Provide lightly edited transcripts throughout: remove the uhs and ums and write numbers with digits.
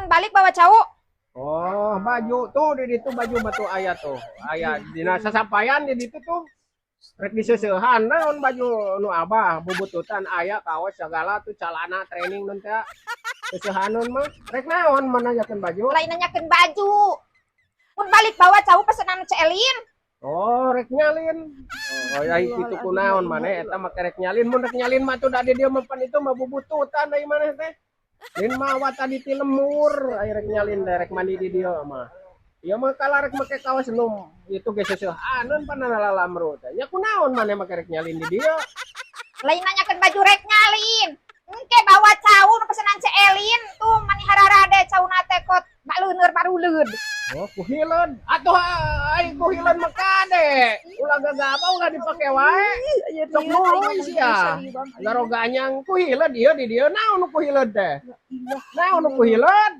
Mun balik bawa cau. Oh, baju tuh di ditu, baju batu aya tuh. Aya dina sasampayan di ditu tuh. Rek diseusehan naon baju nu abah bubututan, aya kaos segala tuh, calana training nun teh. Seusehaneun mah. Rek naon mananyakeun baju? Lain nanyakeun baju. Mun balik bawa cau pesenan Ceu Elin. Oh, rek nyalin. Oh, ya kitu kunaon maneh eta mah rek nyalin? Mun rek nyalin mah tuh da di dieu mah pan itu mah bubututan dari maneh teh. Lain mawa tadi ti lembur, aya rek nyalin teh rek mandi di dieu mah. Ieu mah kalah rek make kaos nu itu ge seusehaneun pan lalamru teh. Nya kunaon maneh make rek nyalin di dieu? Lain nanyakeun baju rek nyalin. Engke bawa cau nu pesenan Ceu Elin tuh, mani hararade cauna teh kot baleuneur baruleud. Oh, ku hileud. Atuh ai ku hileud mah kade. Ulah gagabah, ulah dipake wae. Sok nuluy sia. Garoganyang ku hileud ieu di dieu, naon nu ku hileud teh? Naon nu ku hileud?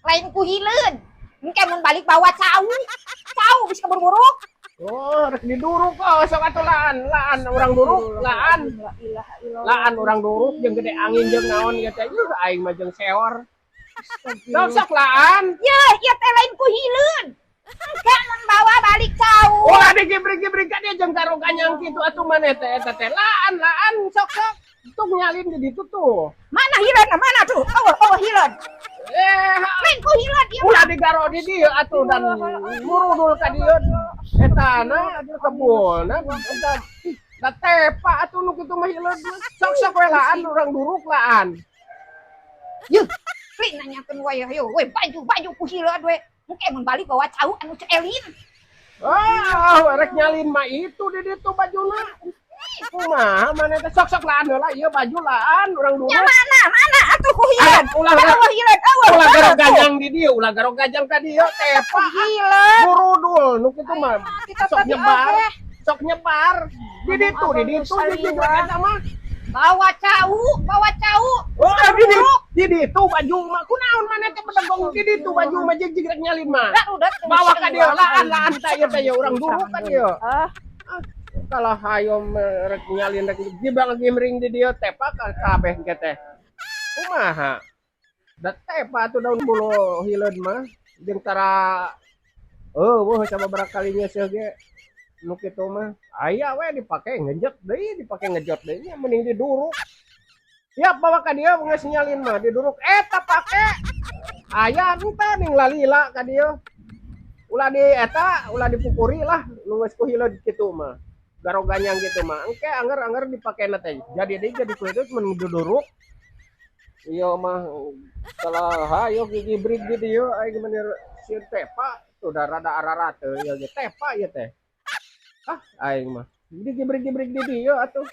Lain ku hileud. Engke mun balik bawa cau. Cau bisa keburu-buru. Oh, rek diduruk. Oh, sok atuh laan, laan urang duruk, laan. Laan urang duruk jeung gede angin jeung naon ieu teh. Yuh, aing mah jeung seor. Sok sok laan. Ya, ieu teh lain ku hileud. Engke mun bawa balik cau. Ulah digibrik-gibrik ka dia jeung garoganyang kitu atuh maneh teh, eta teh laan, laan, sok sok. Tuh nyalin di ditu tuh. Mana hileudna, mana tuh? Oh, oh hileud. Eh, Lain ku hileud ieu. Ulah digaro di dieu atuh dan murudul ka dieu. Eta na kebulna eta da tepa atuh nu kitu mah hileud. Sok sok we laan urang duruk, laan. Yuh, lain nanyakeun wae hayo we baju baju ku hileud we. Engke mun balik bawa cau anu Ceu Elin. Ah, rek nyalin mah itu di ditu bajuna. Kumaha maneh teh, sok sok laan heula ieu baju, laan urang duruk. Ya mana mana atuh ku hileud. Ah, ulah Ulah hileud eueuh. Ulah garok gajang di dieu, ulah garok gajang ka dieu, tepa. Hileud. Murudul nu kitu mah. Kita Sok tadi nyebar, oge. Sok nyebar. Di ditu di ditu eta mah. Bawa cau, bawa cau. Oh, di ditu baju mah, kunaon maneh teh bedegong di ditu baju mah jeung rek nyalin mah. Dah udah. Bawa ka dieu, laan laan teh ieu teh urang duruk ka dieu. Ah, Kalau hayo rek nyalin rek gibang gimring di dieu tepa ka kabeh ge teh. Kumaha? Da tepa atuh daun bulu hileud mah jeung tara euweuh sababaraha kali nyeuseuh ge nu kitu mah. Aya we dipake ngejot deui, dipake ngejot deui nya mending diduruk. Siap bawa ka dieu geus nyalin mah diduruk eta pake. Aya henteu ning lalila ka dieu. Ulah di eta, ulah dipupuri lah nu geus ku hileud kitu mah. Garoganyang gitu mah. Engke anger-anger dipakena teh. Jadi deui jadi ku hileud mun diduruk. Ieu mah kalau hayo gigibrik di dieu aing meni sieun tepa tuh, rada ararate ieu ge tepa ieu teh. Ah, aing mah. Digibrik-gibrik di dieu atuh.